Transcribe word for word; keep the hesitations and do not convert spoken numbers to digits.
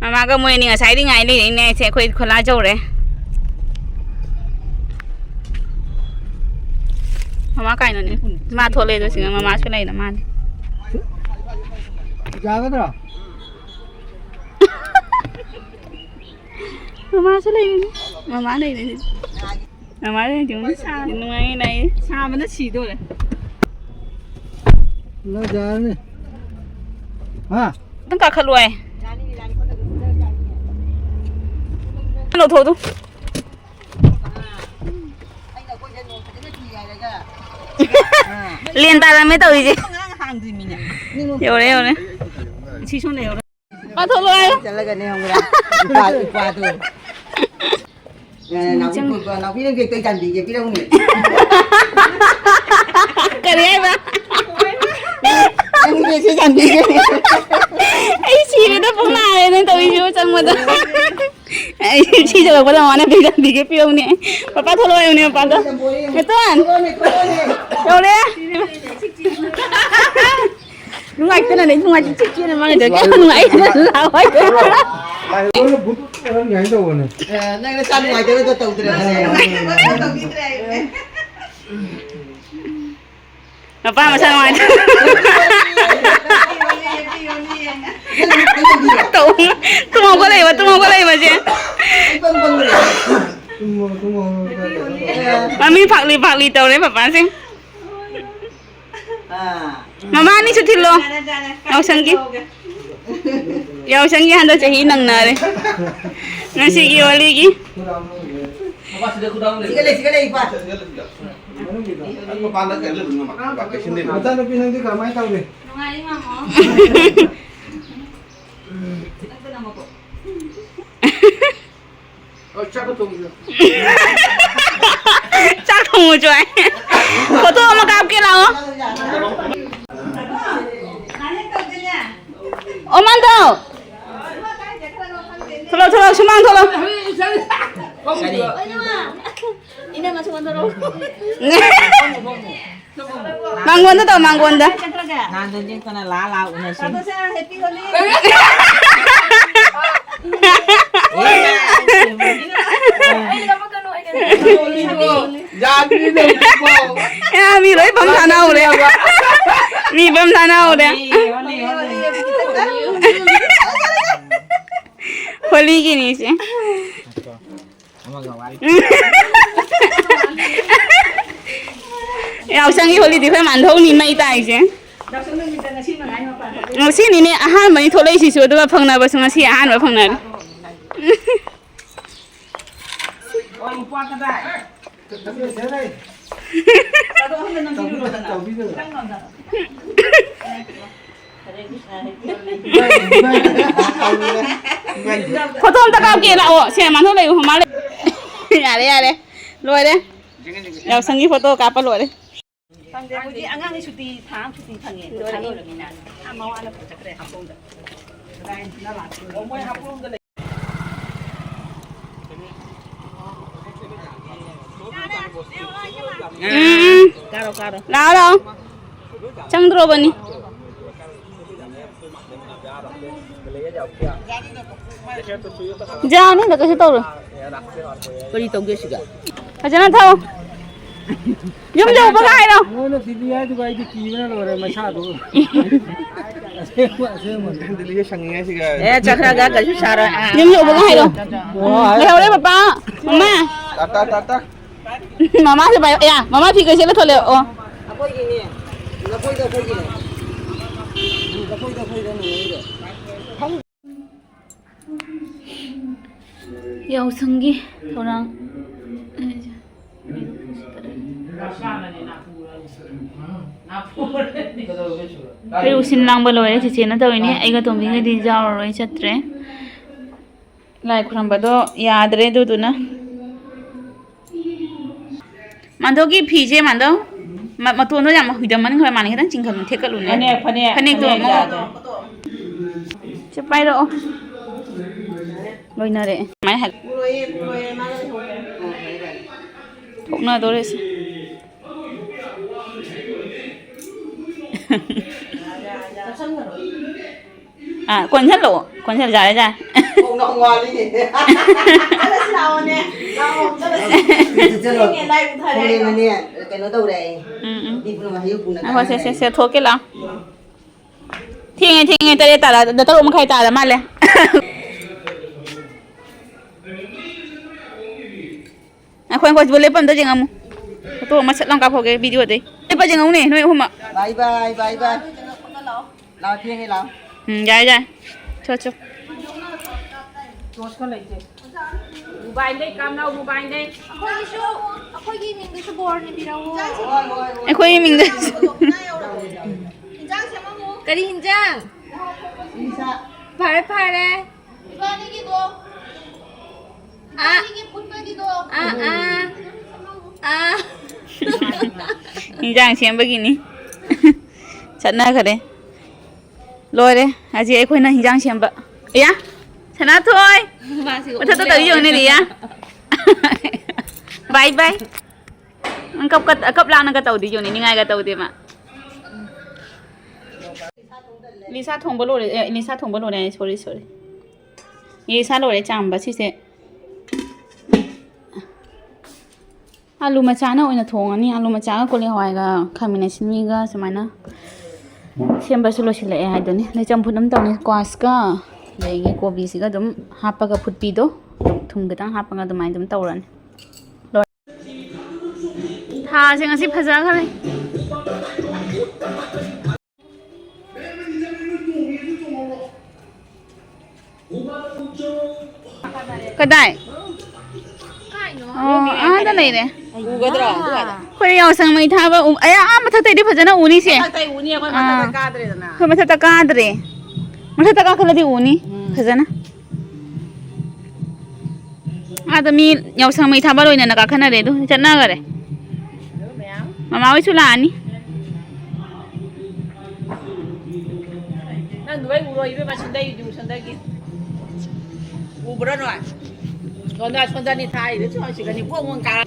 ꯃꯃꯥꯒ ꯃꯣꯏ ꯑꯅꯤ ꯉꯁꯥꯏꯗꯤ ꯉꯥꯏ ꯂꯩꯔꯛꯏꯅꯦ ꯑꯩꯁꯦ꯫ ꯑꯩꯈꯣꯏ ꯈꯣꯂꯥ ꯌꯧꯔꯦ꯫ ꯃꯃꯥ ꯀꯥꯏꯅꯣꯅꯦ? ꯃꯥ ꯊꯣꯛꯂꯛꯑꯦ ꯑꯗꯨ ꯁꯤꯅ ꯃꯃꯥꯁꯨ ꯂꯩꯅ ꯃꯥꯅꯤ꯫ ꯌꯥꯒꯗ꯭ꯔꯣ? ꯃꯃꯥꯁꯨ ꯂꯩꯕꯅꯤ꯫ ꯃꯃꯥ ꯂꯩꯕꯅꯤ꯫ ꯃꯃꯥ ꯂꯩꯕꯅꯤ꯫ ꯅꯨꯡꯉꯥꯏ ꯂꯩ꯫ ꯁꯥꯕꯅ ꯁꯤꯗꯣꯔꯦ꯫ ꯅꯪ ꯌꯥꯔꯅꯤ꯫ ꯍꯥ? ꯑꯗꯨꯝ ꯀꯥꯈꯠꯂꯣ ꯍꯥꯏ꯫ ꯂꯧꯊꯣꯛ ꯑꯗꯨ꯫ ꯂꯦꯟ ꯇꯥꯔꯝꯃꯦ ꯇꯧꯔꯤꯁꯦ꯫ ꯌꯧꯔꯦ, ꯌꯧꯔꯦ꯫ ꯁꯤ ꯁꯣꯝꯗ ꯌꯧꯔꯦ꯫ ꯄꯥꯊꯣꯛꯂꯣ ꯍꯥꯏꯌꯣ꯫ ꯆꯠꯂꯒꯅꯦ ꯈꯪꯕ꯭ꯔꯥ? ꯏꯄꯥ, ꯏꯄꯥꯗꯣ꯫ ꯑꯦ, ꯅꯥꯎꯕꯤ ꯆꯪ- ꯀꯣꯏꯕ, ꯅꯥꯎꯕꯤ ꯅꯪ ꯕꯦꯛꯇꯣ ꯑꯩ ꯆꯥꯟꯕꯤꯒꯦ, ꯄꯤꯔꯛꯎꯅꯦ꯫ ꯀꯔꯤ ꯍꯥꯏꯕ? ꯅꯪ ꯕꯦꯛꯁꯦ ꯆꯥꯟꯕꯤꯒꯦ꯫ ꯑꯩ ꯁꯤꯔꯦꯗ, ꯄꯨꯡ ꯅꯥꯔꯦꯅ ꯇꯧꯔꯤꯁꯤꯕꯨ ꯆꯪꯕꯗ꯫ ꯑꯩ ꯁꯤ ꯌꯧꯔꯛꯄꯗ ꯃꯃꯥꯅ ꯕꯦꯛ ꯆꯥꯟꯕꯤꯒꯦ, ꯄꯤꯔꯛꯎꯅꯦ꯫ ꯃꯄꯥ ꯊꯣꯛꯂꯛꯑꯣ ꯍꯥꯏꯌꯨꯅꯦ, ꯃꯄꯥꯗꯣ꯫ ꯃꯦꯇꯣꯟ! ꯌꯧꯔꯦ! ꯅꯨꯡꯉꯥꯏꯇꯅꯅꯦ, ꯅꯨꯡꯉꯥꯏꯇꯦ, ꯆꯦꯛ ꯆꯦꯛꯅ ꯃꯥꯡꯉꯤꯗꯣ꯫ ꯀꯌꯥꯝ ꯅꯨꯡꯉꯥꯏꯇꯅ ꯂꯥꯛꯑꯣ ꯍꯥꯏꯗꯣ꯫ ꯂꯥꯏꯍꯧꯕꯅ ꯕꯨꯠ ꯕꯨꯠ ꯑꯣꯏꯔꯝꯃꯤ ꯍꯥꯏꯅ ꯇꯧꯕꯅꯦ꯫ ꯑꯦ, ꯅꯪꯅ ꯆꯥ ꯅꯨꯡꯉꯥꯏꯇꯕꯗꯣ ꯇꯧꯗ꯭ꯔꯦ꯫ ꯃꯄꯥ ꯃꯁꯥ ꯅꯨꯡꯉꯥꯏꯇꯦ꯫ ꯇꯧ-, ꯇꯨꯝ ꯍꯧꯒꯠꯂꯛꯏꯕ, ꯇꯨꯝ ꯍꯧꯒꯠꯂꯛꯏꯕꯁꯦ꯫ ꯇꯨꯝꯃꯣ, ꯇꯨꯝꯃꯣ, ꯇꯨꯝꯃꯣ꯫ ꯃꯃꯤꯠ ꯐꯥꯛꯂꯤ ꯐꯥꯛꯂꯤ ꯇꯧꯔꯦ ꯄꯄꯥꯁꯦ꯫ ꯑꯥ꯫ ꯃꯃꯥ ꯑꯅꯤꯁꯨ ꯊꯤꯜꯂꯣ꯫ ꯌꯥꯎꯁꯪꯒꯤ꯫ ꯌꯥꯎꯁꯪꯒꯤ ꯍꯟꯗꯛ ꯆꯍꯤ ꯅꯪꯅꯔꯦ꯫ ꯉꯁꯤꯒꯤ ꯋꯥꯔꯤꯒꯤ꯫ ꯁꯤꯒ ꯂꯩ, ꯁꯤꯒ ꯂꯩ, ꯏꯄꯥ꯫ ꯃꯆꯥꯅꯨꯄꯤ ꯅꯪꯗꯤ ꯀꯃꯥꯏꯅ ꯇꯧꯔꯤ? ꯅꯨꯡꯉꯥꯏꯔꯤ, ꯃꯥꯃꯣ꯫ ꯆꯥꯛ ꯊꯣꯡꯉꯨꯆꯣ ꯍꯥꯏ꯫ ꯐꯣꯇꯣ ꯑꯃ ꯀꯥꯞꯀꯦ ꯂꯥꯛꯑꯣ꯫ ꯑꯣ, ꯃꯥꯟꯗꯣ꯫ ꯊꯣꯛꯂꯛꯑꯣ, ꯊꯣꯛꯂꯛꯑꯣ, ꯁꯨꯃꯥꯡ ꯊꯣꯛꯂꯛꯑꯣ꯫ ꯀꯔꯤ? ꯏꯅꯝꯃ ꯁꯨꯃꯥꯡ ꯊꯣꯛꯂꯛꯑꯣ꯫ ꯃꯥꯡꯒꯣꯟꯗ ꯇꯧ, ꯃꯥꯡꯒꯣꯟꯗ꯫ ꯅꯍꯥꯟꯗꯣ ꯌꯦꯡꯗꯅ ꯂꯥꯛꯑ ꯂꯥꯛꯑ ꯎꯅꯁꯤ꯫ ꯍꯣꯂꯤꯒꯤꯅꯤ ꯏꯆꯦ꯫ ꯑꯃꯒ ꯋꯥꯔꯤ꯫ ꯌꯥꯎꯁꯪꯒꯤ ꯍꯣꯂꯤꯗꯤ ꯑꯩꯈꯣꯏ ꯃꯥꯟꯗꯧꯅꯤ ꯃꯩ ꯇꯥꯏꯁꯦ꯫ ꯌꯥꯎꯁꯪ ꯅꯨꯃꯤꯠꯇ ꯉꯁꯤ ꯃꯉꯥꯏ ꯃꯄꯥꯟ ꯊꯣꯛꯂꯛꯏ꯫ ꯉꯁꯤꯅꯤꯅꯦ ꯑꯍꯥꯟꯕꯅꯤ ꯊꯣꯛꯂꯛꯏꯁꯤꯁꯨ, ꯑꯗꯨꯒ ꯐꯪꯅꯕꯁꯨ ꯉꯁꯤ ꯑꯍꯥꯟꯕ ꯐꯪꯅꯔꯦ꯫ ꯑꯣ, ꯂꯨꯄꯥ ꯀꯗꯥꯏ? ꯐꯣꯇꯣ ꯑꯝꯇ ꯀꯥꯞꯀꯦ ꯂꯥꯛꯑꯣ꯫ ꯁꯦ, ꯃꯥꯟꯍꯧ ꯂꯩꯌꯨ, ꯃꯃꯥ ꯂꯩ-, ꯌꯥꯔꯦ, ꯌꯥꯔꯦ꯫ ꯂꯣꯏꯔꯦ꯫ ꯌꯥꯎꯁꯪꯒꯤ ꯐꯣꯇꯣ ꯀꯥꯞꯄ ꯂꯣꯏꯔꯦ꯫ ꯈꯪꯗꯦ, ꯑꯩꯈꯣꯏꯗꯤ ꯑꯉꯥꯡꯒꯤ ꯁꯨꯇꯤ, ꯊꯥ ꯑꯃ ꯁꯨꯇꯤ ꯐꯪꯉꯦ꯫ ꯂꯣꯏꯔꯦ, ꯂꯣꯏꯔꯦ꯫ ꯑꯥ, ꯃꯋꯥ ꯂꯧꯈ꯭ꯔꯦ, ꯆꯠꯈ꯭ꯔꯦ ꯍꯥꯄꯣꯝꯗ꯫ ꯀꯗꯥꯏ ꯂꯥꯛꯇꯣꯏꯅꯣ? ꯃꯣꯏ ꯍꯥꯄꯣꯝꯗ ꯂꯩ꯫ ꯎꯝ꯫ ꯀꯥꯔꯣ, ꯀꯥꯔꯣ꯫ ꯂꯥꯛꯑꯣ, ꯂꯥꯛꯑꯣ꯫ ꯆꯪꯗ꯭ꯔꯣꯕꯅꯤ꯫ ꯌꯥꯅꯤꯗ, ꯀꯩꯁꯨ ꯇꯧꯔꯣꯏ꯫ ꯀꯔꯤ ꯇꯧꯒꯦ ꯁꯤꯒ? ꯐꯖꯅ ꯊꯧ꯫ ꯌꯨꯝ ꯌꯧꯕꯒ ꯍꯥꯏꯔꯣ꯫ ꯃꯣꯏꯅ ꯗꯤꯜꯂꯤ ꯍꯥꯏꯗꯨꯒ ꯑꯩꯗꯤ ꯀꯤꯕꯅ ꯂꯣꯏꯔꯦ ꯃꯁꯥꯗꯣ꯫ ꯑꯁꯦꯡꯕ, ꯑꯁꯦꯡꯕ꯫ ꯗꯤꯜꯂꯤꯗ ꯁꯪꯉꯤꯉꯩꯁꯤꯒ꯫ ꯑꯦ, ꯆꯠꯈ꯭ꯔꯒ ꯀꯩꯁꯨ ꯁꯥꯔꯣꯏ꯫ ꯑꯥ꯫ ꯌꯨꯝ ꯌꯧꯕꯒ ꯍꯥꯏꯔꯣ꯫ ꯑꯣ, ꯍꯥꯏꯔꯣ꯫ ꯂꯩꯍꯧꯔꯦ ꯄꯄꯥ, ꯃꯃꯥ꯫ ꯇꯥ, ꯇꯥ, ꯇꯥ, ꯇꯥ꯫ ꯃꯃꯥꯁꯦ ꯄꯥꯏꯌꯣ꯫ ꯑꯌꯥ, ꯃꯃꯥ ꯐꯤ ꯀꯩ ꯁꯦꯠꯂ ꯊꯣꯛꯂꯛꯑꯦ? ꯑꯣ꯫ ꯑꯩꯈꯣꯏꯒꯤꯅꯦ꯫ ꯂꯐꯣꯏꯗꯣ ꯑꯩꯈꯣꯏꯒꯤꯅꯦ꯫ ꯂꯐꯣꯏꯗꯣ ꯑꯩꯈꯣꯏꯗ ꯅꯦ꯫ ꯌꯥꯎꯁꯪꯒꯤ ꯊꯧꯔꯥꯡ꯫ ꯑꯩ ꯎꯁꯤꯟ ꯂꯥꯡꯕ ꯂꯣꯏꯔꯦ, ꯆꯦꯆꯦꯅ ꯇꯧꯔꯤꯅꯦ꯫ ꯑꯩꯒ ꯇꯣꯝꯕꯤꯒꯗꯤ ꯌꯥꯎꯔꯔꯣꯏ, ꯆꯠꯇ꯭ꯔꯦ꯫ ꯂꯥꯏ ꯈꯨꯔꯝꯕꯗꯣ ꯌꯥꯗ꯭ꯔꯦ, ꯑꯗꯨꯗꯨꯅ꯫ ꯃꯥꯟꯗꯧꯒꯤ ꯐꯤꯁꯦ, ꯃꯥꯟꯗꯧ, ꯃ-, ꯃꯇꯣꯟꯗꯣ ꯌꯥꯝ ꯍꯨꯏꯗꯝꯃꯟꯈ꯭ꯔꯦ, ꯃꯥꯅ ꯈꯤꯇꯪ ꯆꯤꯡꯈꯠꯂꯨ, ꯊꯦꯛꯀꯠꯂꯨꯅꯦ꯫ ꯐꯅꯦꯛ, ꯐꯅꯦꯛ, ꯐꯅꯦꯛꯇꯣ ꯐꯅꯦꯛ ꯑꯃꯨꯛ ꯌꯥꯗ꯭ꯔꯦ꯫ ꯁꯤ ꯄꯥꯏꯔꯛꯑꯣ꯫ ꯂꯣꯏꯅꯔꯦ꯫ ꯁꯨꯃꯥꯏꯅ ꯍꯥꯏ-, ꯊꯣꯛꯅꯗꯣꯔꯦ ꯁꯤ꯫ ꯑꯥ, ꯀꯣꯟꯁꯤꯜꯂꯛꯑꯣ, ꯀꯣꯟꯁꯤꯜ-, ꯌꯥꯔꯦ, ꯌꯥꯔꯦ꯫ ꯆꯠꯂꯁꯤ ꯂꯥꯛꯑꯣꯅꯦ, ꯂꯥꯛꯑꯣ, ꯆꯠꯂꯁꯤ꯫ ꯆꯠꯂꯣ꯫ ꯊꯦꯡꯉꯦ, ꯂꯥꯏ ꯄꯨꯊꯔꯦ꯫ ꯈꯣꯡꯂꯦꯟꯅꯅꯦ, ꯀꯩꯅꯣ ꯇꯧꯔꯦ ꯑꯩ꯫ ꯎꯝ, ꯎꯝ꯫ ꯃꯤ ꯄꯨꯝꯅꯃꯛ ꯍꯩꯌꯨ ꯄꯨꯅ ꯍꯣꯏ, ꯁꯦ, ꯁꯦ, ꯀꯥꯟꯅꯔꯦ꯫ ꯁꯦ, ꯊꯣꯛꯀꯦ ꯂꯥꯛꯑꯣ꯫ ꯊꯦꯡꯉꯦ, ꯊꯦꯡꯉꯦ, ꯇꯔꯦꯠ ꯇꯥꯔ-, ꯇꯔꯨꯛ ꯃꯈꯥꯏ ꯇꯥꯔ ꯃꯥꯜꯂꯦ꯫ ꯑꯩꯈꯣꯏ ꯍꯧꯖꯤꯛꯐꯥꯎ ꯂꯦꯞꯄꯝꯗ ꯌꯦꯡꯉꯝꯃꯨ꯫ ꯐꯣꯇꯣ ꯑꯃ ꯁꯠ ꯂꯥꯎ ꯀꯥꯞꯍꯧꯒꯦ ꯚꯤꯗꯤꯑꯣꯗꯩ꯫ ꯂꯦꯞꯄ ꯌꯦꯡꯉꯧꯅꯦ ꯅꯣꯏ ꯑꯍꯨꯝꯃꯛ꯫ ꯕꯥꯏ ꯕꯥꯏ, ꯕꯥꯏ ꯕꯥꯏ꯫ ꯂꯥꯛꯑꯣ, ꯊꯦꯡꯉꯦ, ꯂꯥꯛꯑꯣ꯫ ꯎꯝ, ꯌꯥꯏ, ꯌꯥꯏ꯫ ꯆꯣ, ꯆꯣ꯫ ꯇꯣꯁꯀ ꯂꯩꯇꯦ꯫ ꯃꯣꯕꯥꯏꯜꯗꯩ ꯀꯥꯞꯅꯧ, ꯃꯣꯕꯥꯏꯜꯗꯩ꯫ ꯑꯩꯈꯣꯏꯒꯤꯁꯨ, ꯑꯩꯈꯣꯏꯒꯤ ꯃꯤꯡꯗꯁꯨ ꯕꯣꯔ ꯅꯤꯕꯤꯔꯛꯎ꯫ ꯍꯣꯏ, ꯍꯣꯏ, ꯍꯣꯏ꯫ ꯑꯩꯈꯣꯏꯒꯤ ꯃꯤꯡꯗꯁꯨ꯫ ꯀꯔꯤ ꯍꯤꯟꯖꯥꯡ? ꯐꯔꯦ, ꯐꯔꯦ꯫ ꯏꯕꯥꯅꯤꯒꯤꯗꯣ꯫ ꯑꯥ꯫ ꯏꯕꯥꯅꯤꯒꯤ ꯐꯨꯠꯄꯒꯤꯗꯣ꯫ ꯑꯥ, ꯑꯥ꯫ ꯑꯥ꯫ ꯏꯟꯖꯥꯡ ꯁꯦꯝꯕꯒꯤꯅꯤ꯫ ꯆꯠꯅꯈ꯭ꯔꯦ꯫ ꯂꯣꯏꯔꯦ꯫ ꯍꯧꯖꯤꯛ ꯑꯩꯈꯣꯏꯅ ꯍꯤꯟꯖꯥꯡ ꯁꯦꯝꯕ꯫ ꯑꯌꯥ! ꯁꯅꯥꯊꯣꯏ! ꯃꯥꯁꯤ ꯃꯊꯛꯇ ꯎꯕ ꯇꯧꯔꯤ ꯌꯥꯔꯣꯏ꯫ ꯌꯦꯡꯉꯨꯅꯦ, ꯔꯤꯌꯥ꯫ ꯕꯥꯏ ꯕꯥꯏ꯫ ꯅꯪ ꯀꯞ-, ꯀꯞ-, ꯀꯞ ꯂꯥꯡꯅꯒ ꯇꯧꯗꯦ, ꯌꯦꯡꯉꯨꯅꯦ, ꯅꯤꯡꯉꯥꯏꯒ ꯇꯧꯗꯦ ꯃꯥ꯫ ꯂꯤꯁꯥ ꯊꯣꯡꯕ ꯂꯣꯏꯔꯦ, ꯑꯦ, ꯂꯤꯁꯥ ꯊꯣꯡꯕ ꯂꯣꯏꯔꯦ ꯍꯥꯏ, sorry, sorry꯫ ꯂꯤꯁꯥ ꯂꯣꯏꯔꯦ ꯆꯥꯝꯕ ꯁꯤꯁꯦ꯫ ꯑꯥꯂꯨ ꯃꯆꯥꯅ ꯑꯣꯏꯅ ꯊꯣꯡꯉꯅꯤ꯫ ꯑꯥꯂꯨ ꯃꯆꯥꯒ ꯀꯣꯂꯤ ꯍꯋꯥꯏꯒ ꯈꯥꯃꯦꯟ ꯑꯁꯤꯟꯕꯤꯒ ꯁꯨꯃꯥꯏꯅ ꯁꯦꯝꯕꯁꯨ ꯂꯣꯏꯁꯤꯜꯂꯛꯑꯦ ꯍꯥꯏꯗꯨꯅꯤ꯫ ꯑꯗꯩ ꯆꯝꯐꯨꯠ ꯑꯃ ꯇꯧꯅꯤ꯫ ꯀ꯭ꯋꯥꯁꯀ ꯑꯗꯒꯤ ꯀꯣꯕꯤꯁꯤꯒ ꯑꯗꯨꯝ ꯍꯥꯞꯄꯒ ꯐꯨꯠꯄꯤꯗꯣ, ꯊꯨꯝ ꯈꯤꯇꯪ ꯍꯥꯞꯄꯒ ꯑꯗꯨꯃꯥꯏꯅ ꯑꯗꯨꯝ ꯇꯧꯔꯅꯤ꯫ ꯊꯥꯁꯦ ꯉꯁꯤ ꯐꯖꯈ꯭ꯔꯦ꯫ ꯀꯗꯥꯏ? ꯑꯣ, ꯑꯥꯗ ꯂꯩꯔꯦ꯫ ꯎꯒꯗ꯭ꯔꯣ? ꯑꯗꯨꯋꯥꯏꯗ꯫ ꯑꯩꯈꯣꯏ ꯌꯥꯎꯁꯪ ꯃꯩ ꯊꯥꯕ ꯎ-, ꯑꯌꯥ, ꯑꯥ ꯃꯊꯛꯇꯩꯗꯤ ꯐꯖꯅ ꯎꯅꯤꯁꯦ꯫ ꯃꯊꯛꯇꯩ ꯎꯅꯤ, ꯑꯩꯈꯣꯏ ꯃꯊꯛꯇ ꯑꯥ꯫ ꯀꯥꯗ꯭ꯔꯦꯗꯅ꯫ ꯑꯩꯈꯣꯏ ꯃꯊꯛꯇ ꯀꯥꯗ꯭ꯔꯦ꯫ ꯃꯊꯛꯇ ꯀꯥꯈꯠꯂꯗꯤ ꯎꯅꯤ ꯎꯝ꯫ ꯐꯖꯅ꯫ ꯑꯥꯗ ꯃꯤ ꯌꯥꯎꯁꯪ ꯃꯩ ꯊꯥꯕ ꯂꯣꯏꯅꯅ ꯀꯥꯈꯠꯅꯔꯦ ꯑꯗꯨ ꯆꯠꯅꯈꯔꯦ꯫ ꯃꯃꯥ ꯍꯣꯏꯁꯨ ꯂꯥꯛꯑꯅꯤ꯫ ꯅꯪ ꯂꯣꯏ ꯎꯔꯣ ꯏꯕꯦꯝꯃ, ꯁꯤꯗꯩ ꯎꯁꯟꯗꯒꯤ꯫ ꯎꯕ꯭ꯔꯥ ꯅꯣꯏ? ꯁꯣꯟꯗ, ꯁꯣꯟꯗꯅꯤ ꯊꯥꯔꯤꯗꯨ, ꯁꯣꯟ ꯁꯤꯒꯅꯤ, ꯄꯣꯡ ꯄꯣꯡ ꯀꯥꯔ-,